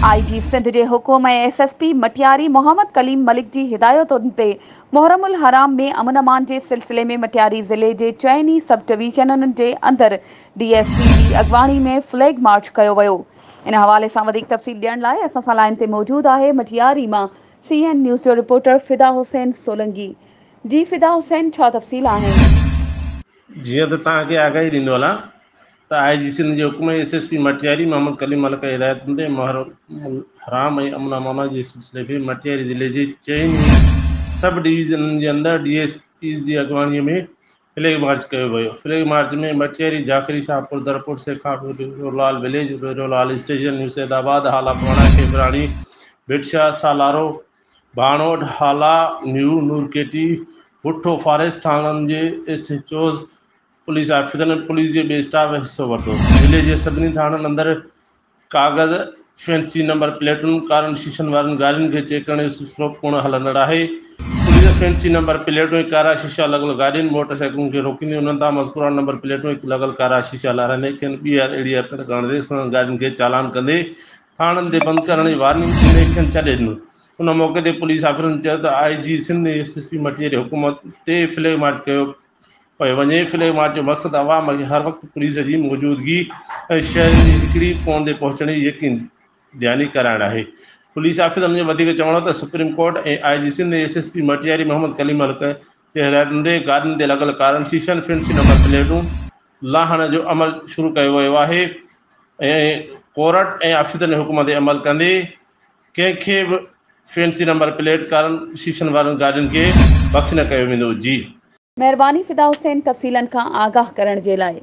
آء جي سنڌ جي حڪم ۽ S S P Matiari Muhammad Kaleem Malik جي هدايتن تي محرم الحرام ۾ امن امان جي سلسلي ۾ مٽياري ضلعي جي چئن ئي سب ڊويزنن جي اندر ڊي ايس پي جي اڳواڻي ۾ فليگ مارچ ڪيو ويو. ان حوالي سان وڌيڪ تفصيل ڏيڻ لاء اسان سان لائين تي موجود آهي مٽياري مان سي اين نيوز جو رپورٽر فدا حسين سولنگي. جي فدا حسين ڇا تفصيل آهن؟ جيئن ته توهان کي آگاهي ڏيندو هلان ته آء جي سنڌ جي حڪم ۽ S S P Matiari Muhammad Kaleem Malik جي هدايتن تي محرم الحرام ۽ امن امان جي سلسلي ۾ مٽياري ضلعي جي چئن ئي سب ڊويزنن جي اندر ڊي ايس پيز جي اڳواڻي ۾ فليگ مارچ ڪيو ويو. Flag march ۾ Matiari, Jakhri, Shahpur, Darpur, سيکاٽ، Lal village, Lal station, new Saidabad, Hala Purana, Khebrani, Bhit Shah, Salaro, Bhanot, Hala, new Noor Keti, Bhutto forest ٿاڻن جي ايس ايڇ اوز، پوليس آفيسرن ۽ police جي ٻئي staff حصو ورتو. ضلعي جي سڀني ٿاڻن اندر ڪاغذ، فينسي نمبر پليٽن، ڪارن شيشن وارين گاڏين کي چيڪ ڪرڻ جو سلسلو پڻ هلندڙ آهي. پوليس فينسي نمبر پليٽون ۽ ڪارا شيشا لڳل گاڏين، موٽر سائيڪلن کي روڪيندي انهن تان مذڪوره نمبر پليٽون ۽ لڳل ڪارا شيشا لاهرائيندي کين ٻيهر اهڙي حرڪت ڪرڻ تي سندن گاڏين کي چالان ڪندي ٿاڻن تي بند ڪرڻ جي وارننگ ڏيندي کين ڇڏي ڏنو. ان موقعي تي پوليس آفيسرن چيو ته آء جي Sindh ۽ S S P Matiari حڪم تي فليگ مارچ ڪيو پيو وڃي، فليگ مارچ جو مقصد عوام کي هر وقت پوليس جي موجودگي ۽ شهرين جي هڪڙي فون تي پهچڻ جي يقين دهاني ڪرائڻ آهي. پوليس آفيسرن جو وڌيڪ چوڻ هو ته supreme court ۽ I G Sindh ۽ S S P Matiari Muhammad Kaleem Malik جي هدايتن تي گاڏين تي لڳل ڪارن شيشن، فينسي نمبر پليٽون لاهڻ جو عمل شروع ڪيو ويو آهي ۽ ڪورٽ ۽ آفيسرن جي حڪم تي عمل ڪندي ڪنهن کي به فينسي نمبر پليٽ ڪارن شيشن وارن گاڏين کي بخش نه ڪيو ويندو جي. مهرباني فدا حسين تفصيلن کان آگاهه ڪرڻ جي لاء.